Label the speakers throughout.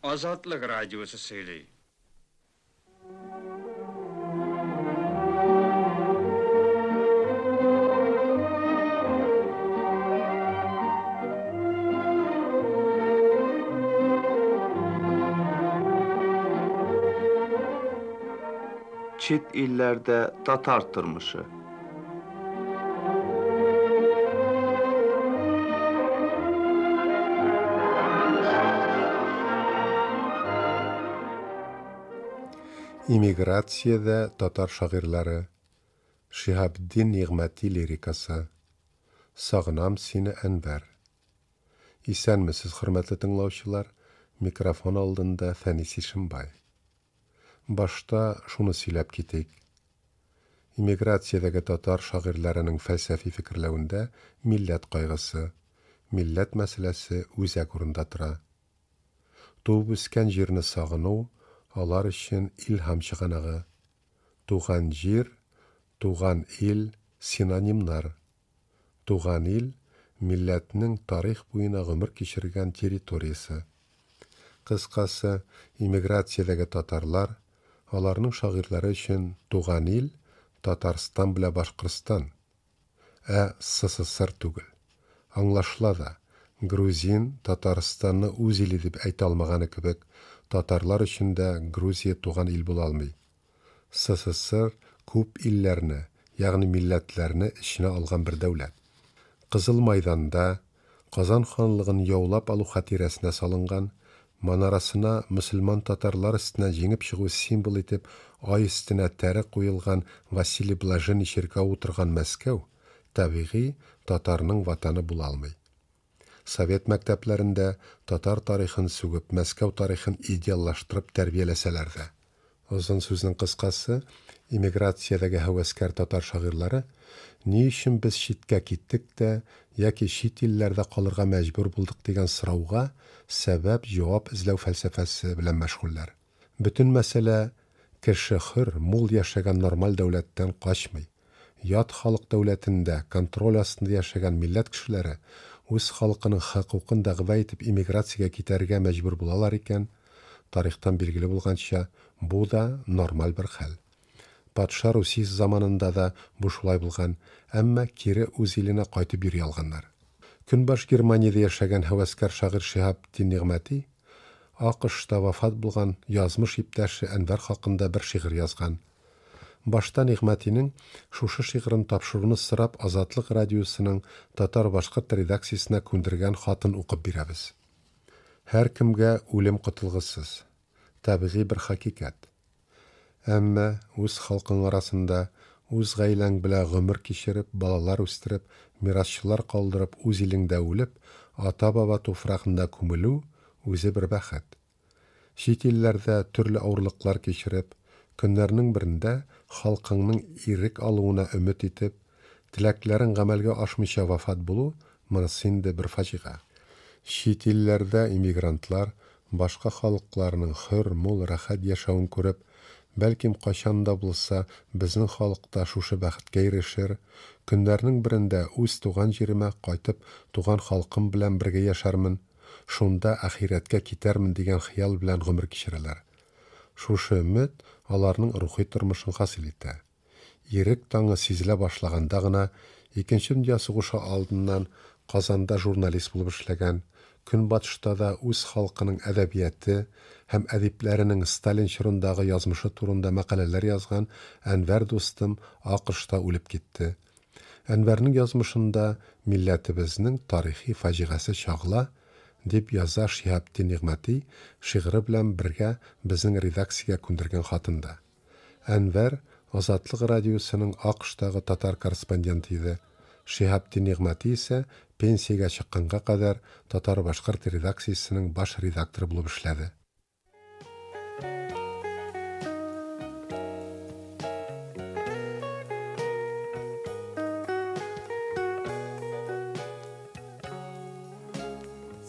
Speaker 1: Азатлык радиосы сөйли.
Speaker 2: Çet illerde Tatar turmuşı.
Speaker 3: Иммиграциядә татар шагыйрьләре. Шиһабетдин Нигъмәти лирикасы. Сагынам сине, Әнвәр. Исәнмесез, хөрмәтле тыңлаучылар, микрофон алдында Фәнис Ишембай. Башта шуны сөйләп китик. Иммиграциядәге татар шагыйрьләренең фәлсәфи фикерләвендә милләт кайгысы, милләт мәсьәләсе үзәк урында тора. Туып үскән җирне сагыну алар өчен илһам чыганагы. Туган җир, туган ил, синонимнар. Туган ил, милләтнең тарих буена гомер кичергән территориясе. Кыскасы, иммиграциядәге татарлар, аларның шагыйрьләре өчен туган ил, Татарстан белән Башкортстан, ә СССР түгел. Аңлашыла да, грузин Татарстанны үз иле дип әйтә алмаганы кебек, татарлар өчен дә Грузия туган ил була алмый. СССР күп илләрне, ягъни милләтләрне эченә алган бер дәүләт. Кызыл Майданда Казан ханлыгын яулап алу хатирәсенә салынган, манарасына мөселман татарлар өстеннән җиңеп чыгу символы итеп ай өстенә тәре куелган Василий Блаженный чиркәве утырган Мәскәү, табигый, татарның ватаны була алмый. Совет мәктәпләрендә татар тарихын сүгеп, Мәскәү тарихын идеаллаштырып тәрбияләсәләр дә. Озын сүзнең кыскасы, эмиграциядәге һәвәскәр татар шагыйрьләре ни өчен без читкә киттек тә яки чит илләрдә калырга мәҗбүр булдык дигән сорауга сәбәп-җавап эзләү фәлсәфәсе белән мәшгульләр. Бөтен мәсьәлә, кеше хөр, мул яшәгән нормаль дәүләттән качмый. Ят халык дәүләтендә, контроль астында яшәгән милләт кешеләре үз халкының хокукын дәгъва итеп эмиграциягә китәргә мәҗбүр булалар икән, тарихтан билгеле булганча, бу да нормаль бер хәл. Патша Русиясе заманында да бу шулай булган, әмма кире үз иленә кайтып йөри алганнар. Көнбаш Германиядә яшәгән һәвәскәр шагыйрь Шиһабетдин Нигъмәти АКШта вафат булган язмыш иптәше Әнвәр хакында бер шигырь язган. Башта Нигъмәтинең шушы шигырен тапшыруны сорап Азатлык радиосының татар-башкорт редакциясенә күндергән хатын укып бирәбез. Һәркемгә үлем котылгысыз, табигый бер хакыйкать. Әмма үз халкың арасында, үз гаиләң белән гомер кичереп, балалар үстереп, мирасчылар калдырып үз илеңдә үлеп, ата-баба туфрагында күмелү үзе бер бәхет. Чит илләрдә төрле авырлыклар кичереп, көннәрнең берендә халкыңның ирек алуына өмет итеп, теләкләрең гамәлгә ашмыйча вафат булу, монысы инде бер фаҗига. Чит илләрдә иммигрантлар башка халыкларның хөр, мул, рәхәт яшәвен күреп, бәлкем кайчан да булса безнең халык та шушы бәхеткә ирешер, көннәрнең берендә үз туган җиремә кайтып туган халкым белән бергә яшәрмен, шунда ахирәткә китәрмен дигән хыял белән гомер кичерәләр. Шушы өмет аларның рухи тормышын хасил итә. Ирек таңы сизелә башлаганда гына Икенче дөнья сугышы алдыннан Казанда журналист булып эшләгән, Көнбатышта да үз халкының әдәбияты һәм әдипләренең Сталин чорындагы язмышы турында мәкаләләр язган Әнвәр дустым АКШта үлеп китте. Әнвәрнең язмышында милләтебезнең тарихи фаҗигасе чагыла, дип яза Шиһабетдин Нигъмәти шигыре белән бергә безнең редакциягә күндергән хатында. Әнвәр Азатлык радиосының АКШтагы татар корреспонденты иде. Шиһабетдин Нигъмәти исә пенсиягә чыкканга кадәр татар-башкорт редакциясенең баш редакторы булып эшләде.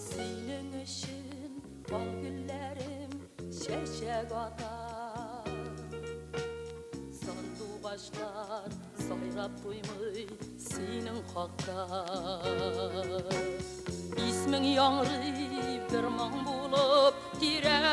Speaker 4: Синең өчен ал гөлләрем чәчәк ата. Сандугачлар сайрап туймый синең хакта. Исмең яңгырый бер моң булып тирә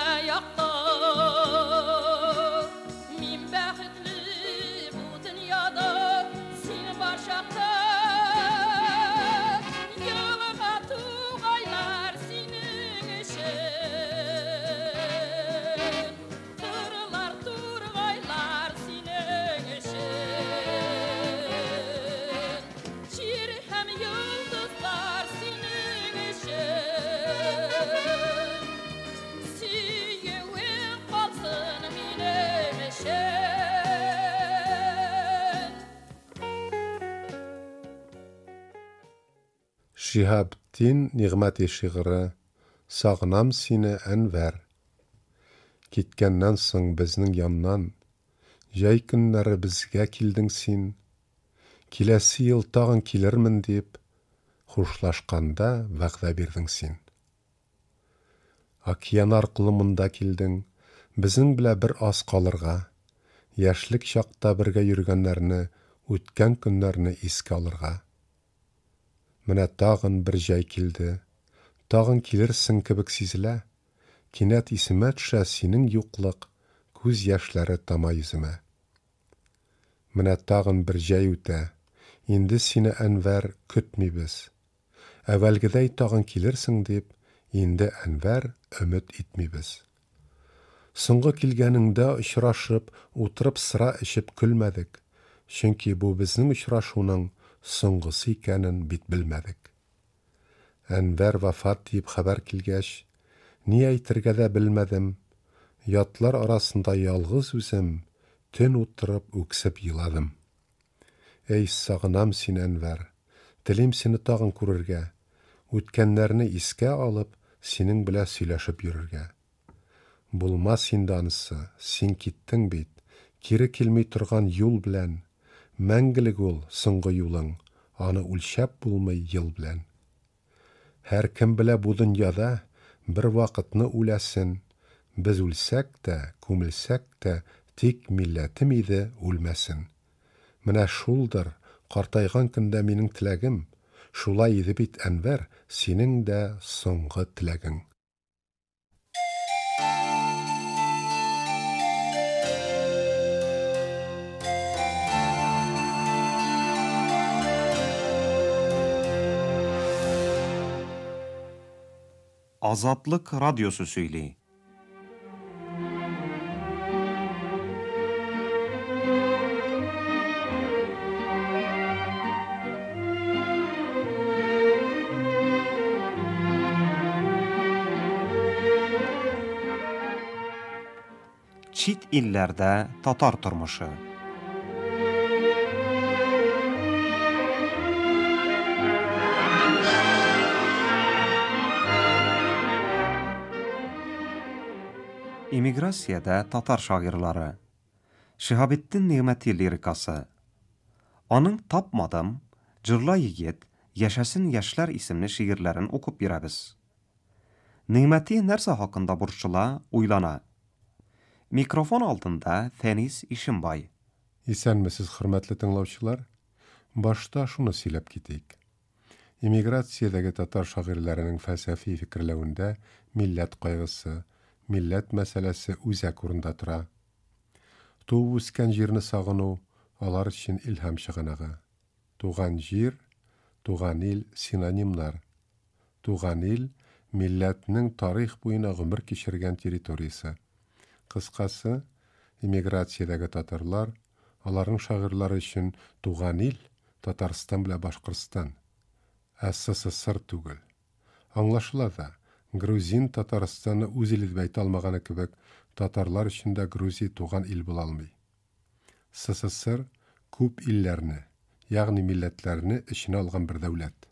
Speaker 3: Шиһабетдин Нигъмәти шигыре Сагынам сине, Әнвәр. Киткәннән соң безнең яннан, Җәй көннәре безгә килдең син. Киләсе ел тагын килермен дип, Хушлашканда вәгъдә бирдең син. Океан аркылы монда килдең, Безнең белә бер аз калырга. Яшьлек чакта бергә йөргәннәрне, Үткән көннәрне искә алырга. Менә тагын бер җәй килде. Тагын килерсең кебек сизелә. Кинәт исемә төшә синең юклык, Күз яшьләре тама йөземә. Менә тагын бер җәй үтә. Инде сине, Әнвәр, көтмибез. Әвәлгедәй тагын килерсең дип, инде, Әнвәр, өмет итмибез. Соңгы килгәнеңдә очрашып, утырып сыра эчеп көлмәдек, чөнки бу безнең очрашуның соңгысы икәнен бит белмәдек. Әнвәр вафат диеп хәбәр килгәч, ни әйтергә дә белмәдем, ятлар арасында ялгыз үзем төн утырып үксеп еладым. Әй, сагынам сине, Әнвәр. Телим сине тагын күрергә. Үткәннәрне искә алып, синең белә сөйләшеп йөрергә. Булмас инде анысы, син киттең бит, кире килми торган юл белән. Мәңгелек ул, соңгы юлың, аны үлчәп булмый ел белән. Һәркем белә бу дөньяда бер вакытны үләсен, без үлсәк тә, күмелсәк тә, тик милләтем иде үлмәсен. Менә шулдыр, картайган көндә минең теләгем, шулай иде бит, Әнвәр, синең дә соңгы теләгең.
Speaker 5: Азатлык радиосы сөйли. Чит илләрдә татар тормышы. Эмиграциядә татар шагыйрьләре. Шиһабетдин Нигъмәти лирикасы. Аның Тапмадым, Җырла егет, Яшәсен яшьләр исемле шигырьләрен укып бирәбез. Нигъмәти нәрсә хакында борчыла, уйлана? Микрофон алдында Фәнис Ишембай.
Speaker 3: Исәнмесез, хөрмәтле тыңлаучылар! Башта шуны сөйләп китик. Эмиграциядәге татар шагыйрьләренең фәлсәфи фикерләвендә милләт кайгысы, милләт мәсьәләсе үзәк урында тора. Туып үскән җирне сагыну, алар өчен илһам чыганагы. Туган җир, туган ил синонимнар. Туган ил, милләтнең тарих буена гомер кичергән территориясе. Кыскасы, эмиграциядәге татарлар, аларның шагыйрьләре өчен туган ил, Татарстан белән Башкортстан, ә СССР түгел. Аңлашыла да, грузин Татарстанны үз иле дип әйтә алмаганы кебек, татарлар өчен дә Грузия туган ил була алмый. СССР күп илләрне, ягъни милләтләрне эченә алган бер дәүләт.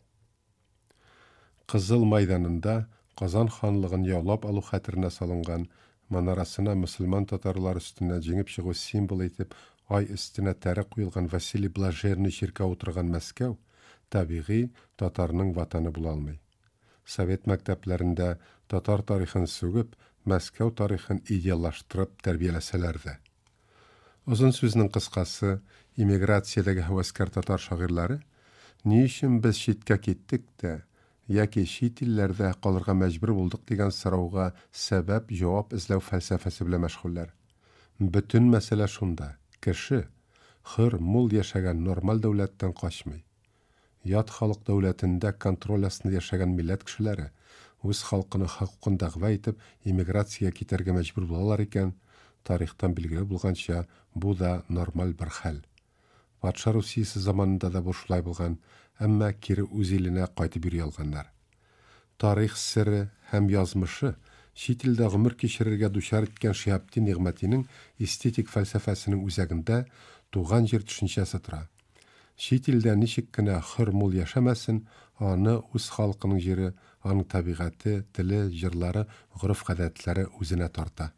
Speaker 3: Кызыл майданында Казан ханлыгын яулап алу хәтеренә салынган манарасына мөселман татарлар өстеннән җиңеп чыгу символы итеп ай өстенә тәре куелган Василий Блаженный чиркәве утырган Мәскәү, табигый, татарның ватаны була алмый. Совет мәктәпләрендә татар тарихын сүгеп, Мәскәү тарихын идеаллаштырып тәрбияләсәләр дә. Озын сүзнең кыскасы, эмиграциядәге һәвәскәр татар шагыйрьләре, ни өчен без читкә киттек тә, яки чит илләрдә калырга мәҗбүр булдык дигән сорауга сәбәп, җавап эзләү фәлсәфәсе белән мәшгульләр. Бөтен мәсьәлә шунда, кеше, хөр, мул яшәгән нормаль дәүләттән качмый. Ят халык дәүләтендә контроль астында яшәгән милләт кешеләре, үз халкының хокукын дәгъва итеп, эмиграциягә китәргә мәҗбүр булалар икән, тарихтан билгеле булганча, бу да нормаль бер хәл. Патша Русиясе заманында да бу шулай булган, әмма кире үз иленә кайтып йөри алганнар. Тарих сере һәм язмышы чит илдә гомер кичерергә дучар иткән Шиһабетдин Нигъмәтинең эстетик фәлсәфәсенең үзәгендә туган җир төшенчәсе тора. Чит илдә ничек кенә хөр мул яшәмәсен, Аны үз халкының җире, аның табигате, теле, җырлары, гореф-гадәтләре үзенә тарта.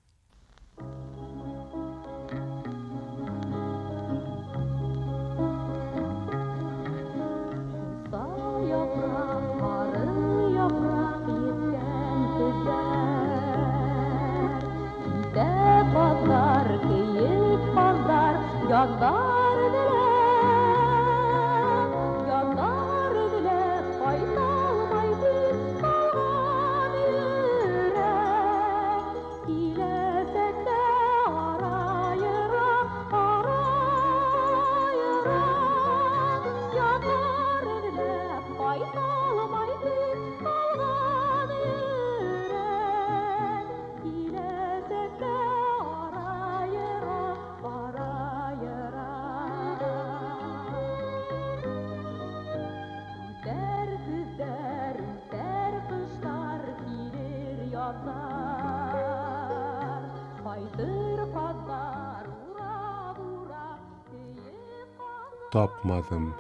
Speaker 3: Тапмадым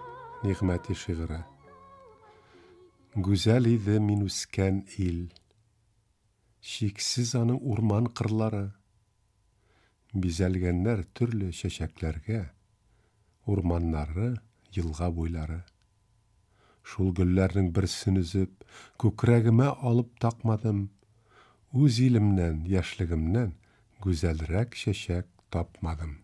Speaker 3: Нигъмәти шигыре. Гүзәл иде мин үскән ил. Чиксез аның урман кырлары. Бизәлгәннәр төрле чәчәкләргә, урманнары, елга буйлары. Шул гөлләрнең берсен өзеп, күкрәгемә алып такмадым. Үз илемнән, яшьлегемнән гүзәлрәк чәчәк тапмадым.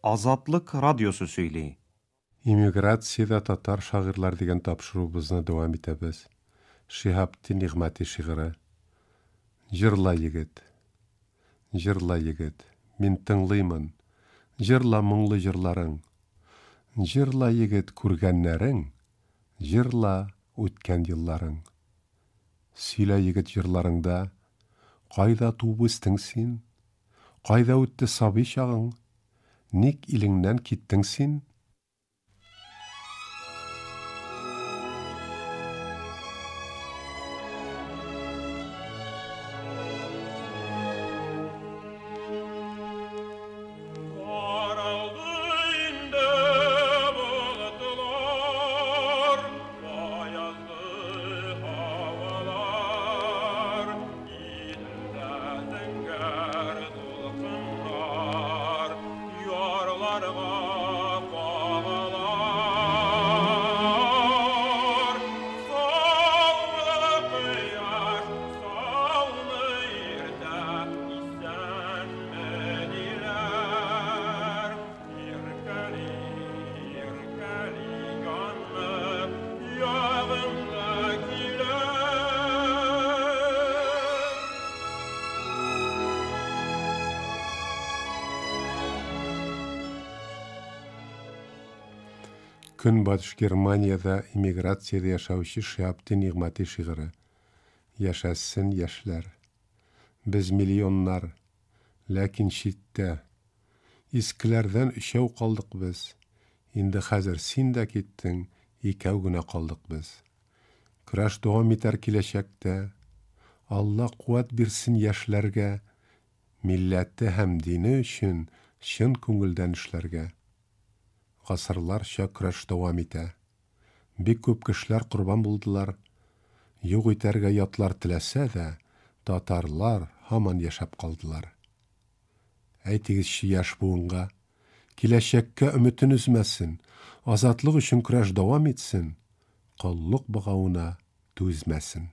Speaker 5: Азатлык радиосы сөйли.
Speaker 3: Иммиграциядә татар шагыйрьләр дигән тапшыруыбызны дәвам итәбез. Шиһабетдин Нигъмәти шигыре. Җырла, егет. Җырла, егет. Мин тыңлыймын. Җырла моңлы җырларың. Җырла, егет, күргәннәрең. Җырла үткән елларың. Сөйлә, егет, җырларыңда. Кайда туып үстең син? Кайда үтте сабый чагың? Ник илеңнән киттең син? Көнбатыш Германиядә иммиграциядә яшәүче Шиһабетдин Нигъмәти шигыре. Яшәсен яшьләр. Без миллионнар, ләкин читтә. Искеләрдән өчәү калдык без. Инде хәзер син дә киттең, икәү генә калдык без. Көрәш дәвам итәр киләчәктә. Алла куәт бирсен яшьләргә, милләте һәм дине өчен чын күңелдән эшләргә. Гасырларча көрәш дәвам итә. Бик күп кешеләр корбан булдылар. Юк итәргә ятлар теләсә дә, татарлар һаман яшәп калдылар. Әйтегезче яшь буынга, киләчәккә өметен өзмәсен, азатлык өчен көрәш дәвам итсен, коллык богавына түзмәсен.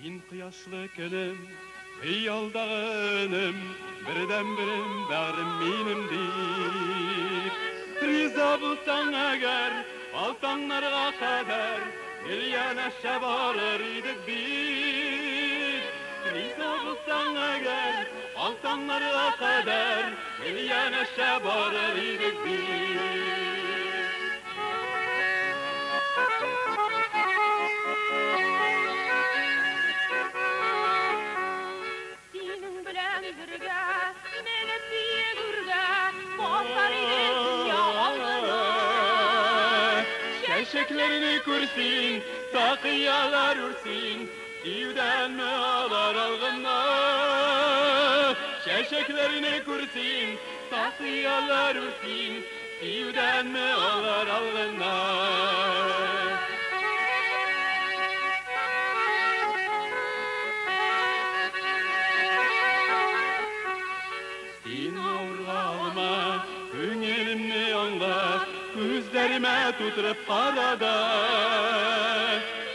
Speaker 6: Син кояшлы көнем, хыялдагы өнем, бердән-берем бәгърем минем дип. Риза булсаң әгәр, ал таңнарга кадәр, гел янәшә барыр идек бит. Риза булсаң әгәр, ал таңнарга кадәр, гел янәшә барыр идек бит.
Speaker 4: Синең белән бергә, менеп биек үргә, басар
Speaker 6: күрсен, такыялар үрсен, Тиюдәнме алар алгына? Чәчәкләрне күрсен, такыялар үрсен, Тиюдәнме алар алгына? Син авырга алма, күңелемне аңла, күзләремә тутырып кара да.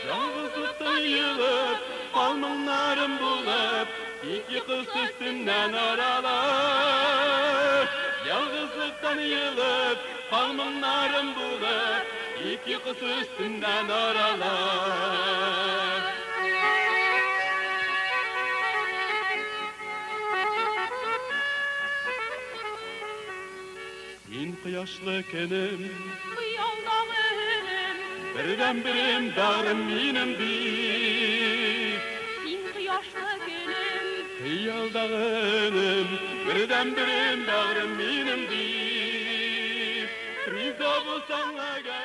Speaker 6: Ялгызлыктан елып, калмаңнарым булып, ике кыз өстеннән арала. Ялгызлыктан елып, калмаңнарым булып, ике кыз өстеннән арала. Син кояшлы көнем,
Speaker 4: Хыялдагы өнем,
Speaker 6: бердән-берем бәгърем минем дип.
Speaker 4: Син кояшлы көнем,
Speaker 6: Хыялдагы өнем, бердән-берем бәгърем минем дип. Риза булсаң әгәр.